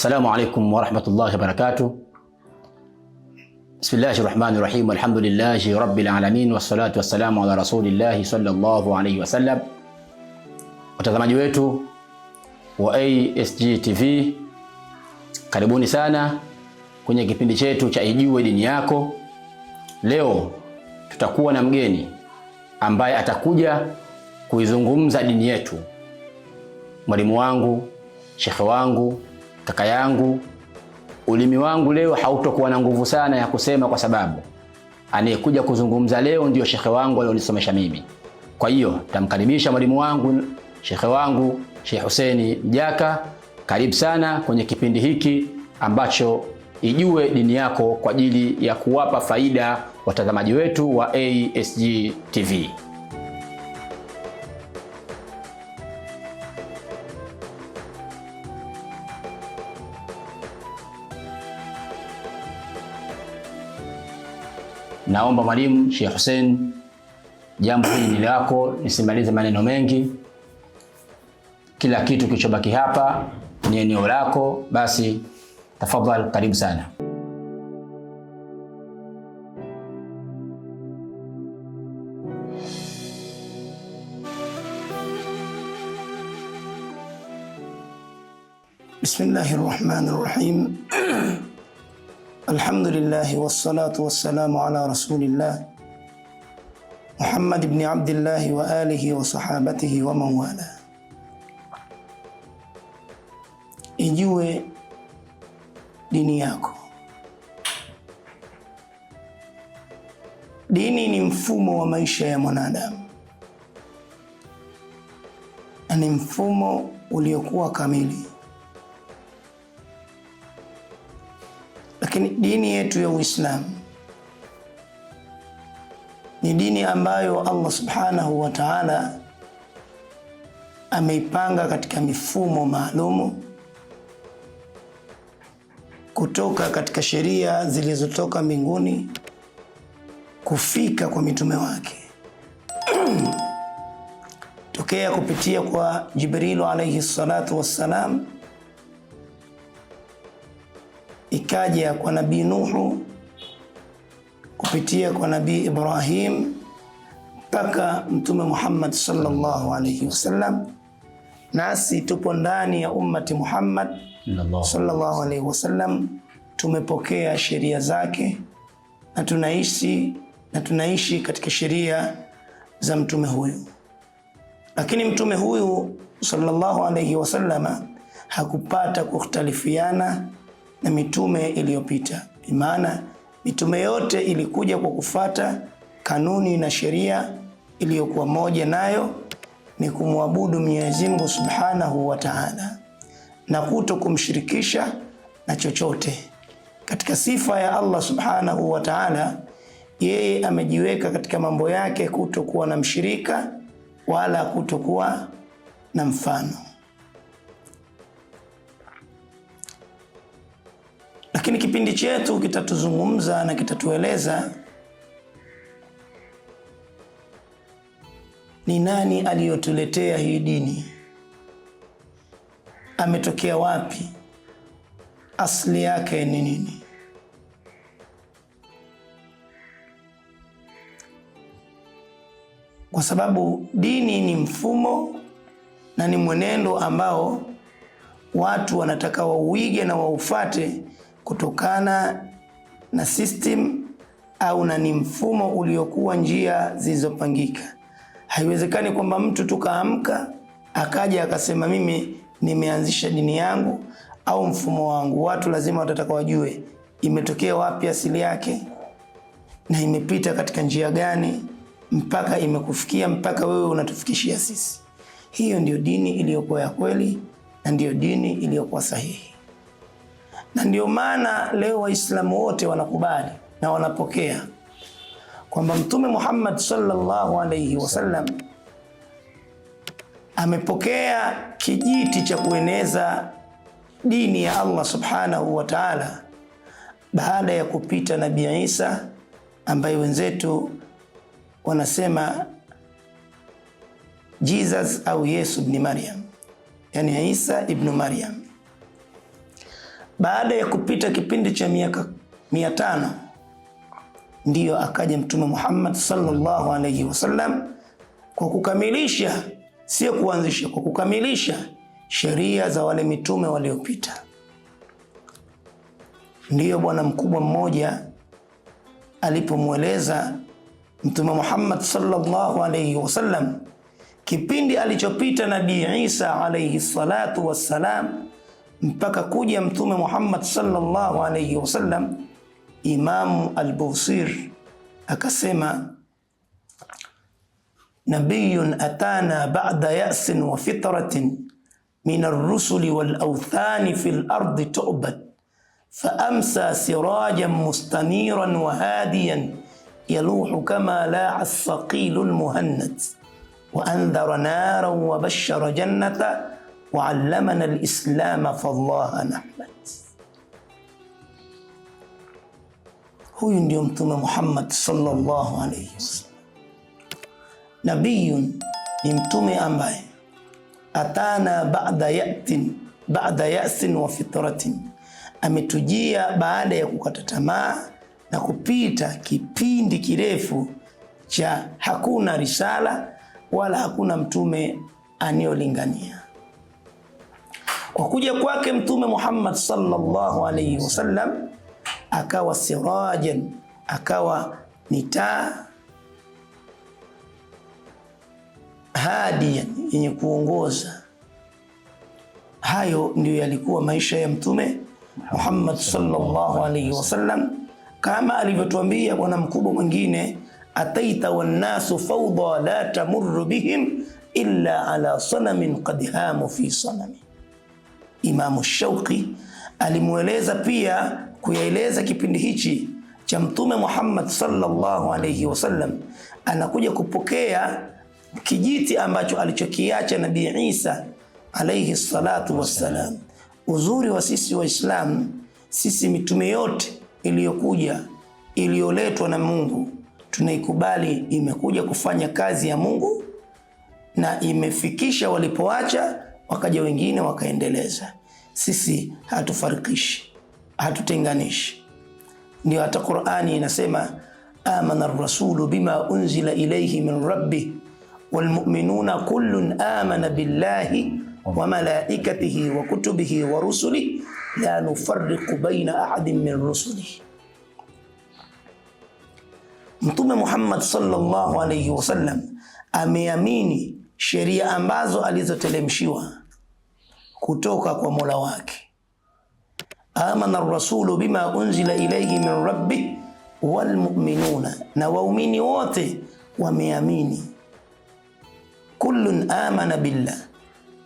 Assalamu alaikum warahmatullahi wabarakatuh. Bismillahi rahmani rahim, alhamdulillahi rabbil alamin, wassalatu wassalamu ala rasulillahi sallallahu alayhi wasallam. Watazamaji wetu wa ASG TV, karibuni sana kwenye kipindi chetu cha Ijue Dini Yako. Leo tutakuwa na mgeni ambaye atakuja kuizungumza dini yetu, mwalimu wangu, shekhe wangu, kaka yangu. Ulimi wangu leo hautokuwa na nguvu sana ya kusema, kwa sababu anayekuja kuzungumza leo ndiyo shekhe wangu alionisomesha mimi. Kwa hiyo tamkaribisha mwalimu wangu, shekhe wangu, Sheikh Hussein Mjaka. Karibu sana kwenye kipindi hiki ambacho Ijue Dini Yako, kwa ajili ya kuwapa faida watazamaji wetu wa ASG TV. Naomba mwalimu Sheikh Hussein, jambo hili ni lako, nisimalize maneno mengi. Kila kitu kilichobaki hapa ni eneo lako, basi tafadhali, karibu sana. Bismillahi rahmani rahim. Alhamdulillahi wassalatu wassalamu ala rasulillah Muhammad ibn Abdillahi wa alihi wa sahabatihi wa man wala. Ijue dini yako. Dini ni mfumo wa maisha ya mwanadamu na ni mfumo uliokuwa kamili. Lakini dini yetu ya Uislamu ni dini ambayo Allah Subhanahu wa Ta'ala ameipanga katika mifumo maalumu kutoka katika sheria zilizotoka mbinguni kufika kwa mitume wake tokea kupitia kwa Jibrilu alayhi salatu wassalam, ikaja kwa Nabii Nuhu kupitia kwa Nabii Ibrahim mpaka Mtume Muhammad sallallahu alayhi wasallam. Nasi tupo ndani ya ummati Muhammad sallallahu alayhi wasallam, tumepokea sheria zake na tunaishi katika sheria za mtume huyu. Lakini mtume huyu sallallahu alayhi wasallama hakupata kukhtalifiana na mitume iliyopita. Maana mitume yote ilikuja kwa kufata kanuni na sheria iliyokuwa moja, nayo ni kumwabudu Mwenyezi Mungu Subhanahu wa Ta'ala na kuto kumshirikisha na chochote. Katika sifa ya Allah Subhanahu wa Ta'ala, yeye amejiweka katika mambo yake kutokuwa na mshirika wala kutokuwa na mfano. Lakini kipindi chetu kitatuzungumza na kitatueleza ni nani aliyotuletea hii dini, ametokea wapi, asili yake ni nini? Kwa sababu dini ni mfumo na ni mwenendo ambao watu wanataka wauige na waufate kutokana na system au na ni mfumo uliokuwa njia zilizopangika. Haiwezekani kwamba mtu tukaamka akaja akasema mimi nimeanzisha dini yangu au mfumo wangu. Watu lazima watataka wajue imetokea wapi asili yake na imepita katika njia gani mpaka imekufikia mpaka wewe unatufikishia sisi. Hiyo ndiyo dini iliyokuwa ya kweli na ndiyo dini iliyokuwa sahihi, na ndiyo maana leo Waislamu wote wanakubali na wanapokea kwamba Mtume Muhammad sallallahu alayhi wasallam amepokea kijiti cha kueneza dini ya Allah subhanahu wa ta'ala baada ya kupita Nabii Isa ambaye wenzetu wanasema Jesus au Yesu ibn Maryam, yani Isa ibn Maryam. Baada ya kupita kipindi cha miaka 500 ndiyo akaja Mtume Muhammad sallallahu alayhi wasallam kwa kukamilisha, sio kuanzisha, kwa kukamilisha sheria za wale mitume waliopita. Ndiyo bwana mkubwa mmoja alipomweleza Mtume Muhammad sallallahu alayhi wasallam kipindi alichopita Nabii Isa alayhi salatu wassalam mpaka kuja Mtume Muhammad sallallahu alayhi wasallam, Imamu Al-Busir akasema, nabiyun atana ba'da ya'sin wa fitratin min ar-rusuli wal awthani fil ardi tu'bad faamsa sirajan mustaniran wa hadiyan yaluhu kama la'a as-saqilu al-muhannad wa andhara naran wa bashara jannata wa 'allamana al-islama fallaha nahmad. Huyu ndio Mtume Muhammad sallallahu alayhi wasallam. Nabiyun ni mtume ambaye atana ba'da ya'sin wa fitratin, ametujia baada ya kukata tamaa na kupita kipindi kirefu cha hakuna risala wala hakuna mtume anayolingania. Kwa kuja kwake Mtume Muhammad sallallahu alayhi wasallam akawa sirajan, akawa ni taa hadiyan, yenye kuongoza. Hayo ndiyo yalikuwa maisha ya Mtume Muhammad sallallahu alayhi wasallam, kama alivyotuambia bwana mkubwa mwingine, ataita wannasu fawda la tamurru bihim illa ala sanamin qad hamu fi sanami. Imamu Shauqi alimueleza pia kuyaeleza kipindi hichi cha Mtume Muhammad sallallahu alayhi wasallam, anakuja kupokea kijiti ambacho alichokiacha Nabii Isa alayhi salatu wassalam. Uzuri wa sisi Waislamu, sisi mitume yote iliyokuja iliyoletwa na Mungu tunaikubali, imekuja kufanya kazi ya Mungu na imefikisha walipoacha, wakaja wengine wakaendeleza. Sisi hatufarikishi, hatutenganishi. Ndio hata Qur'ani inasema amana ar-rasulu bima unzila ilayhi min rabbih walmu'minuna kullun amana billahi wa malaikatihi wa kutubihi wa rusulihi la nufarriqu baina ahadin min rusulihi. Mtume Muhammad sallallahu alayhi wasallam ameamini sheria ambazo alizotelemshiwa kutoka kwa Mola wake. Amana ar-rasulu bima unzila ilayhi min rabbih wal mu'minuna, na waumini wote wameamini. Kullun amana billah,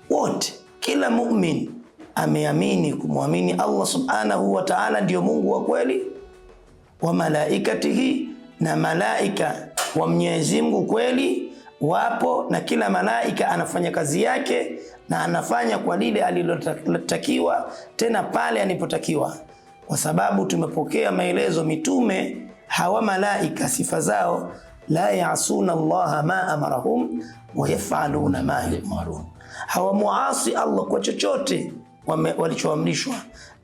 wote, kila mu'min ameamini kumwamini Allah subhanahu wa ta'ala ndiyo Mungu wa kweli, wa malaikatihi, na malaika wa Mwenyezi Mungu kweli wapo, na kila malaika anafanya kazi yake na anafanya kwa lile alilotakiwa, tena pale anipotakiwa, kwa sababu tumepokea maelezo mitume hawa malaika sifa zao, la yasuna Allaha ma amarahum wa yafaluna ma yumarun, hawamuasi Allah kwa chochote walichoamrishwa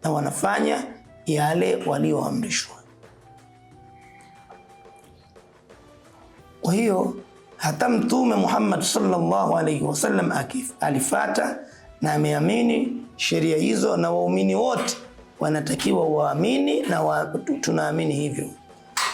na wanafanya yale walioamrishwa. Kwa hiyo hata Mtume Muhammad sallallahu alayhi wasallam alifata na ameamini sheria hizo, na waumini wote wanatakiwa waamini na tunaamini hivyo.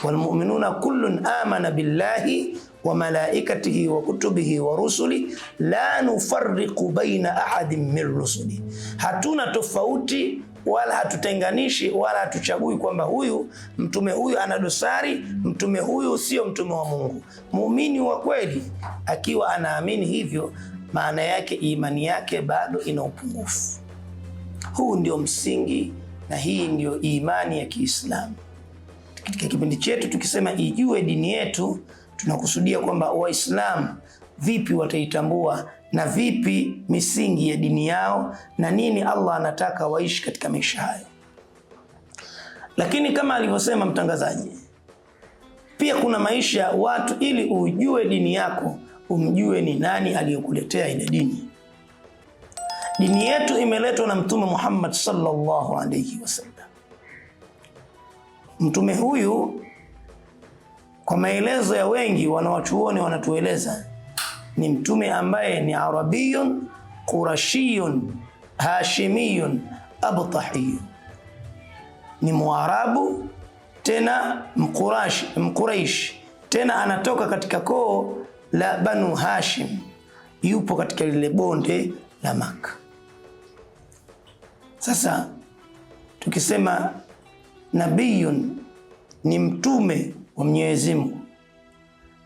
Walmu'minuna kullun amana billahi wa malaikatihi wa kutubihi wa rusuli la nufarriqu baina ahadin min rusuli, hatuna tofauti wala hatutenganishi wala hatuchagui kwamba huyu mtume huyu ana dosari, mtume huyu sio mtume wa Mungu. Muumini wa kweli akiwa anaamini hivyo, maana yake imani yake bado ina upungufu. Huu ndio msingi na hii ndio imani ya Kiislamu. Katika kipindi chetu tukisema ijue dini yetu, tunakusudia kwamba Waislamu vipi wataitambua na vipi misingi ya dini yao na nini Allah anataka waishi katika maisha hayo. Lakini kama alivyosema mtangazaji, pia kuna maisha watu, ili ujue dini yako umjue ni nani aliyokuletea ile dini. Dini yetu imeletwa na Mtume Muhammad sallallahu alayhi wasallam. Mtume huyu kwa maelezo ya wengi wanawachuoni wanatueleza ni mtume ambaye ni arabiyun qurashiyun hashimiyun abtahiyun, ni Mwarabu tena Mquraish, tena anatoka katika koo la Banu Hashim, yupo katika lile bonde la Maka. Sasa tukisema nabiyun ni mtume wa Mwenyezi Mungu,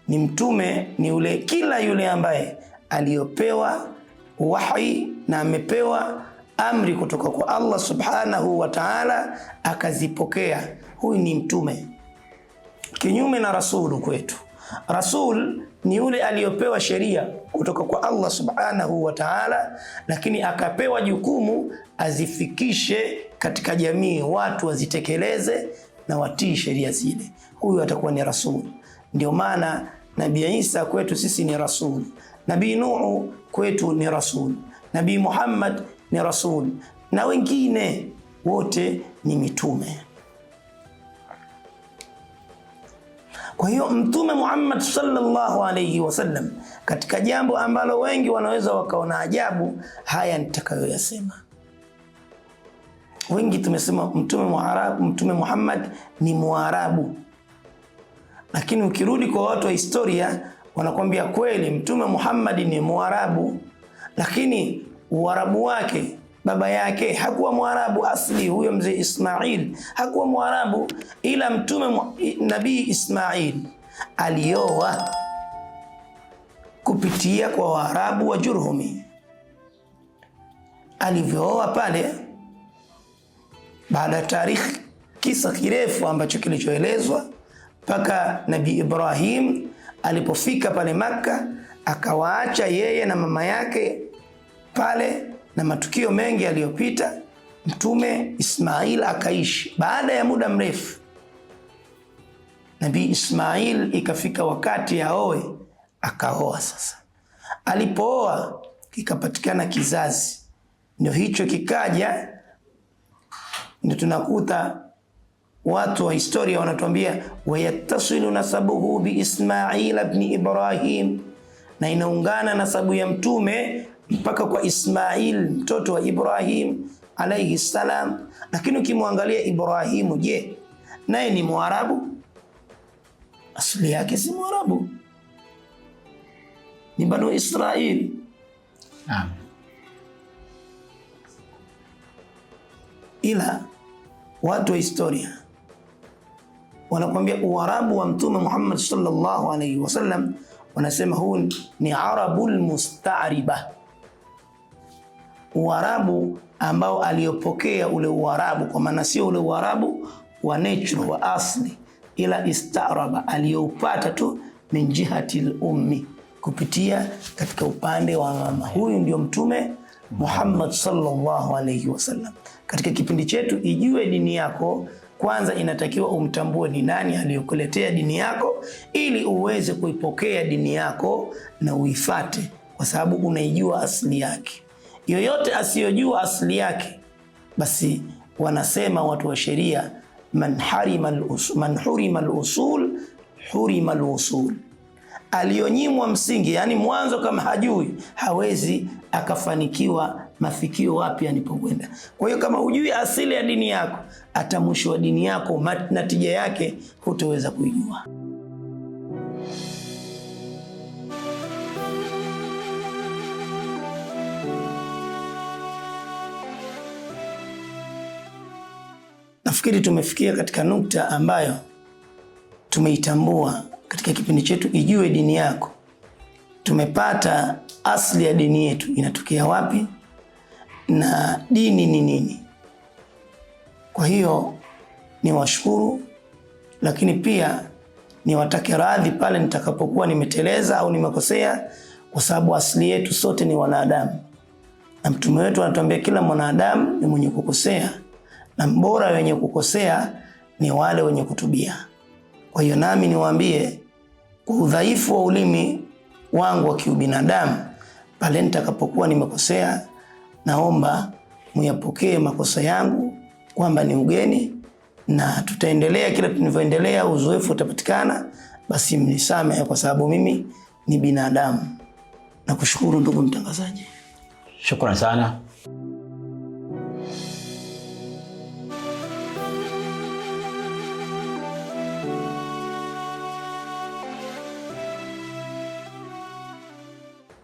ni mtume ni yule kila yule ambaye aliyopewa wahi na amepewa amri kutoka kwa Allah subhanahu wa ta'ala akazipokea, huyu ni mtume. Kinyume na rasulu kwetu, rasul ni yule aliyopewa sheria kutoka kwa Allah subhanahu wa ta'ala, lakini akapewa jukumu azifikishe katika jamii, watu wazitekeleze na watii sheria zile, huyu atakuwa ni rasul. Ndio maana Nabii Isa kwetu sisi ni rasul, Nabii Nuhu kwetu ni rasul, Nabii Muhammad ni rasul, na wengine wote ni mitume. Kwa hiyo Mtume Muhammad sallallahu alayhi wasallam, katika jambo ambalo wengi wanaweza wakaona ajabu, haya nitakayoyasema. Wengi tumesema Mtume Muhammad ni Mwarabu, lakini ukirudi kwa watu wa historia wanakwambia kweli Mtume Muhammad ni Mwarabu, lakini Uarabu wake baba yake hakuwa Mwarabu asli. Huyo mzee Ismail hakuwa Mwarabu, ila mtume Nabii Ismail alioa kupitia kwa Waarabu wa Jurhumi. Alivyooa pale, baada ya tarikhi, kisa kirefu ambacho kilichoelezwa mpaka Nabii Ibrahim alipofika pale Makka, akawaacha yeye na mama yake pale na matukio mengi yaliyopita, Mtume Ismail akaishi. Baada ya muda mrefu, Nabii Ismail ikafika wakati aoe, akaoa. Sasa alipooa kikapatikana kizazi, ndio hicho kikaja, ndio tunakuta watu wa historia wanatuambia wayattasilu nasabuhu bi Ismail ibn Ibrahim, na inaungana nasabu ya mtume mpaka kwa Ismail mtoto wa Ibrahim alayhi salam. Lakini ukimwangalia Ibrahimu, je, naye ni Mwarabu? Asili yake si Mwarabu, ni Banu Israil. Naam. Ila watu wa historia wanakuambia Uarabu wa Mtume Muhammad sallallahu alayhi wasallam, wanasema huu ni arabul mustariba, Uarabu ambao aliyopokea ule Uarabu, kwa maana sio ule Uarabu wa natural wa asli, ila istaraba, aliyoupata tu min jihati lummi, kupitia katika upande wa mama. Huyu ndio Mtume Muhammad sallallahu alayhi wasallam. Katika kipindi chetu Ijue Dini Yako, kwanza inatakiwa umtambue ni nani aliyokuletea dini yako, ili uweze kuipokea dini yako na uifate, kwa sababu unaijua asili yake. Yoyote asiyojua asili yake, basi wanasema watu wa sheria, man hurima al-usul hurima al-usul, aliyonyimwa msingi, yani mwanzo kama hajui, hawezi akafanikiwa mafikio wapi anipokwenda. Kwa hiyo kama hujui asili ya dini yako, hata mwisho wa dini yako natija yake hutoweza kuijua. Nafikiri tumefikia katika nukta ambayo tumeitambua katika kipindi chetu Ijue Dini Yako. Tumepata asili ya dini yetu inatokea wapi na dini ni nini. Kwa hiyo niwashukuru, lakini pia niwatake radhi pale nitakapokuwa nimeteleza au nimekosea, kwa sababu asili yetu sote ni wanadamu, na mtume wetu anatuambia kila mwanadamu ni mwenye kukosea, na mbora wenye kukosea ni wale wenye kutubia. Kwa hiyo nami niwaambie kwa udhaifu wa ulimi wangu wa kiubinadamu, pale nitakapokuwa nimekosea Naomba muyapokee makosa yangu kwamba ni ugeni, na tutaendelea kila tunavyoendelea, uzoefu utapatikana. Basi mnisamehe kwa sababu mimi ni binadamu. Nakushukuru ndugu mtangazaji. Shukrani sana.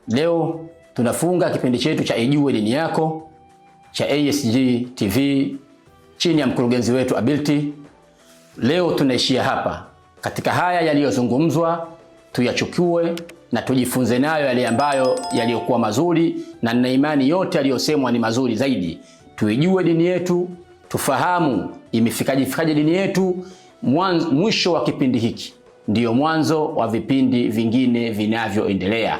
Leo tunafunga kipindi chetu cha Ijue Dini Yako cha ASG TV chini ya mkurugenzi wetu Abilti. Leo tunaishia hapa. Katika haya yaliyozungumzwa tuyachukue na tujifunze nayo yale ambayo yaliyokuwa mazuri, na nina imani yote yaliyosemwa ni mazuri zaidi. Tuijue dini yetu, tufahamu imefikaje fikaje dini yetu. Mwisho wa kipindi hiki ndiyo mwanzo wa vipindi vingine vinavyoendelea.